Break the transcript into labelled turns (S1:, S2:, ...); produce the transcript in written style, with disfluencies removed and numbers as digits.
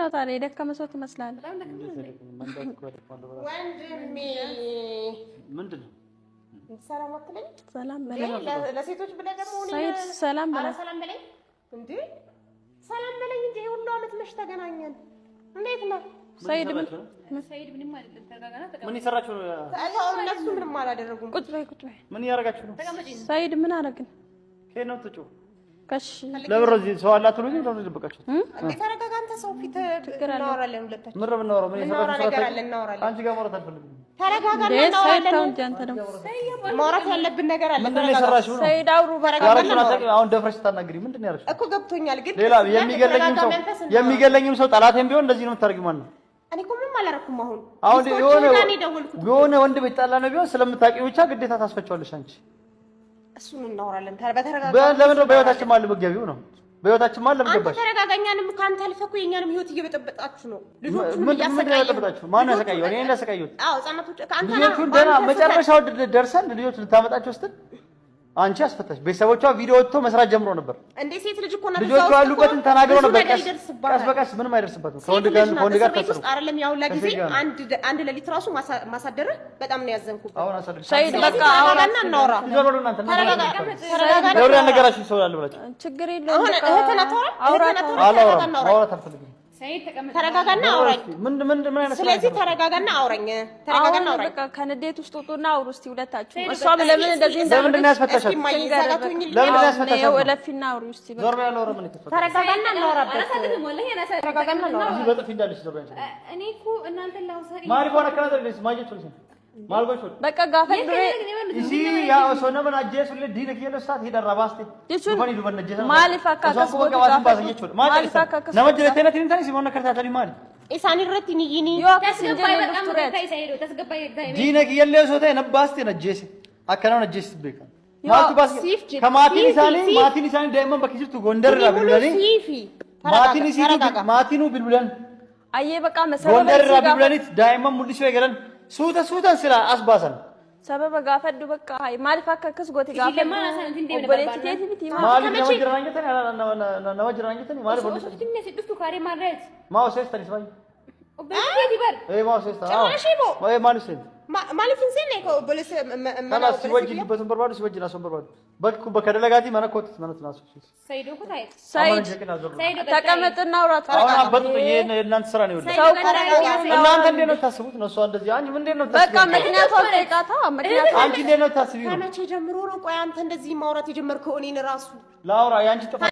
S1: ነው ታዲያ? የደከመ ሰው ትመስላለህ።
S2: ወንድሜ
S3: ምንድን ነው?
S2: ሰላም አትለኝ?
S1: ሰላም በለኝ
S2: ለሴቶች ብለህ ደግሞ
S1: ሰይድ፣ ሰላም
S2: ኧረ
S1: በለኝ።
S2: ሰላም በለኝ እንዴ! ሰላም በለኝ እንዴ! ሁሉ አመት መች ተገናኘን? እንዴት ነው?
S1: ሰይድ ምን
S4: ሰይድ ምንም አይደለም። ተረጋጋና ተቀመጥ።
S3: ምን እየሰራችሁ ነው?
S2: እነሱ ምንም አላደረጉም።
S1: ቁጭ በይ ቁጭ በይ።
S3: ምን እያደረጋችሁ ነው?
S1: ሰይድ ምን አደረግን?
S3: ከየት ነው የምትወጪው?
S1: ከሽ
S3: ለምን እዚህ ሰው አለ አትሉኝም? ለምን ደበቃችሁት?
S2: እንዴ ተረጋጋ አንተ። ሰው ፊት እናወራለን ሁለታችን።
S3: ምን ነው የምናወራው? ምን
S2: እናወራ
S3: የሰራችሁ
S2: ነገር
S3: ስራ
S2: አለ፣ እናወራለን።
S3: አንቺ ጋር ማውራት አልፈልግም።
S2: ተረጋጋና
S1: እንዴ ሰይድ
S2: እናወራለን።
S1: ተው እንጂ አንተ ደግሞ
S2: ማውራት ያለብን ነገር አለ።
S3: ምንድን ነው
S2: ተረጋጋ።
S3: የሰራሽው ነው?
S1: ሰይድ አውሩ በቃ።
S3: ያደረግሽውን አታውቂም። አሁን ደፍረሽ ስታናግሪ ምንድን ነው ያደረግሽው?
S2: እኮ ገብቶኛል፣ ግን
S3: ሌላ የሚገለኝም ሰው
S2: በተረጋጋ መንፈስ እናወራ።
S3: የሚገለኝም ሰው ጠላቴም ቢሆን እንደዚህ ነው የምታደርጊው ማለት ነው።
S2: እኔ እኮ ምንም አላደረኩም። አሁን
S3: አሁን
S2: ሚስቶቹ
S3: የሆነ
S2: ጋር ነው የደወልኩት።
S3: የሆነ ወንድ ቢጣላ ነው ቢሆን ስለምታውቂው ብቻ ግዴታ ታስፈቻዋለሽ አንቺ።
S2: እሱን እናወራለን። በተረጋጋ
S3: ለምን ነው በህይወታችን መሀል የምትገቢው ነው? በህይወታችን መሀል ለምን
S2: አንተ
S3: ገባሽ?
S2: ተረጋጋ። እኛንም ከአንተ አልፈህ እኮ የእኛንም ህይወት እየበጠበጣችሁ ነው። ልጆቹን
S3: ምን ምን
S2: እያሰቃየህ
S3: ያበጠበጣችሁ? ማን ነው ያሰቃየው? እኔ ነኝ ያሰቃየሁት።
S2: አዎ ህጻናቶች ከአንተ
S3: ልጆቹን ደህና መጨረሻው ደርሰን ልጆቹን ልታመጣቸው ስትል አንቺ አስፈታሽ። ቤተሰቦቿ ቪዲዮ ወጥቶ መስራት ጀምሮ ነበር።
S2: እንዴ ሴት ልጅ እኮ ናት። እዛ
S3: ልጆቹ
S2: ውስጥ እኮ
S3: ያሉበትን ተናግረው
S2: ብዙ
S3: ነበር።
S2: ነገር
S3: ቀስ
S2: ይደርስባታል።
S3: ቀስ በቀስ ምንም አይደርስባትም።
S2: ሴት
S3: ከወንድ
S2: ልጅ
S3: ጋር
S2: ናት።
S3: ከወንድ ጋር
S2: እስር ቤት ውስጥ
S3: ታሰሩ።
S2: አይደለም ያው ለጊዜ
S3: ከሴት ጋር ነው።
S2: አንድ ሌሊት ራሱ ማሳደርህ በጣም ነው ያዘንኩበት።
S3: አሁን አሳድር።
S1: ሰይድ
S2: ስለዚህ
S1: በቃ አውራ።
S2: ተረጋጋና እናውራ።
S3: ዞር በሉ እናንተ።
S2: ተረጋጋ፣ ተረጋጋና
S3: ለወሬ ያልነገራችሁ ሰው አለ ብላችሁ
S1: ችግር የለውም
S2: አሁን
S1: በቃ
S2: እህትህን አታወራም?
S1: አውራ
S2: እህትህን
S1: ተው።
S2: አታወራም?
S3: አላወራም።
S2: ተረጋጋና አውራኝ።
S3: ማውራት አልፈልግም።
S4: ሰይድ ተቀመጥ።
S2: ተረጋጋና አውራኝ።
S3: ምን ምን ምን አይነት ስራ
S2: ስለዚህ
S3: ነው?
S2: ተረጋጋና አውራኝ።
S1: አሁን
S2: ተረጋጋና አውራኝ።
S1: በቃ ከንዴት ውስጥ ውጡና አውሩ እስቲ ሁለታችሁ።
S4: ሰይድ
S1: እሷም
S4: በቃ
S1: ለምን እንደዚህ
S3: ለምንድን ነው
S1: እንዳደረገች
S3: ያስፈታሻት?
S2: እስኪ እማዬ እዛ ጋር ትሁኝልኝ።
S3: ለምንድን ነው ያስፈታሻት?
S1: ይኸው እለፊና አውሩ እስቲ በቃ።
S3: ዞር በይ አላወራም። እኔ ተፈታ
S2: ተረጋጋና እናውራበት።
S4: አላሳድርም፣ ወላሂ አላሳድርም።
S2: ተረጋጋና እናውራ።
S3: እዚህ በጥፊ እንዳለች ዞር በይ አንቺ።
S4: እኔ እኮ እናንተን ላውሰሪ
S3: ማሪፍ ሆነ ከናዘር ማጀት ቶልሲ ማልጎች
S1: በቃ gaafa duree
S3: Isii yaa osoo nama ajjeesullee diina kiyya saat hidharraa baaste.
S1: Jechuun
S3: Dhufanii duban ajjeesan.
S1: maaliif akka
S3: Osoo
S1: akkas
S3: akkuma
S1: gootu
S3: qabaatiin
S1: gaafa
S3: baasan jechuudha. Maal
S1: maaliif
S3: jedhisa?
S1: akka akkas
S3: Nama
S1: gootu
S3: jireenya natti hin taane simoon akka taatanii maali?
S2: Isaan irratti ni yini.
S1: yoo akkas hin
S4: ተስገባይ
S1: jenne
S4: በጣም
S1: dhuftu reeti.
S4: ተይ ሰይድ ተስገባይ እግዚአብሔር
S3: Diina kiyyallee osoo ta'e na baaste na ajjeese. Akka nama ajjeesitti beekama. Maaltu baase?
S2: Siif jedhe.
S3: Ka maatiin
S2: Siifi,
S3: isaanii
S2: siif.
S3: maatiin isaanii daa'imman bakki jirtu Gondar irraa bilbilanii
S2: Siifi.
S3: maatiin isiitu
S2: ተረጋጋ።
S3: maatinuu bilbilan
S1: Ayyee በቃ sababa
S3: Gondar irraa
S1: isii gaafa
S3: bilbilaniit daa'imman mul'isuu eegalan suuta suutan silaa as baasan.
S1: sababa gaafadhu በቃ maaliif akka akkas goote
S4: Isii lamaan asaan hin deemne
S1: obboleettii
S4: barbaadna.
S1: teeti miti maal
S3: Maaliif nama jiraan jettanii nama jiraan jettanii maaliif
S4: Osoo
S3: mul'isan?
S4: finfinnee si dhuftu kaaree maal
S3: Maa oseestanis baay'ee.
S4: Obboleettii bar
S3: Ee maa oseesta?
S2: ጭራሽ ይቦ
S3: Ee maal oseesta?
S2: Maaliif hin seenne obboleessa mana
S3: Kanaaf si wajjin
S2: obboleessa
S3: dubbatuun barbaadu si wajjin haasa'uun barbaadu. Bakki kun bakka dalagaatii mana kootti manatti naasofsiisa.
S4: ሰይድ እኮ ታይ
S1: ሰይድ
S4: ሰይድ
S1: ተቀመጥና አውራት።
S3: አሁን አበጡ የእናንተ ስራ ነው ይኸውልህ።
S1: ሰው
S3: እናንተ እንዴት ነው የምታስቡት? ነው እሷ እንደዚህ አንቺ እንዴት ነው
S1: በቃ
S3: የምታስቢው?
S1: ምክንያቷን ጠይቃታ። ምክንያቷ
S3: አንቺ እንዴት ነው የምታስቢው?
S2: ከመቼ ጀምሮ ነው ቆይ አንተ እንደዚህ ማውራት የጀመርከው? እኔን ራሱ
S3: ላውራ የአንቺ ጥፋት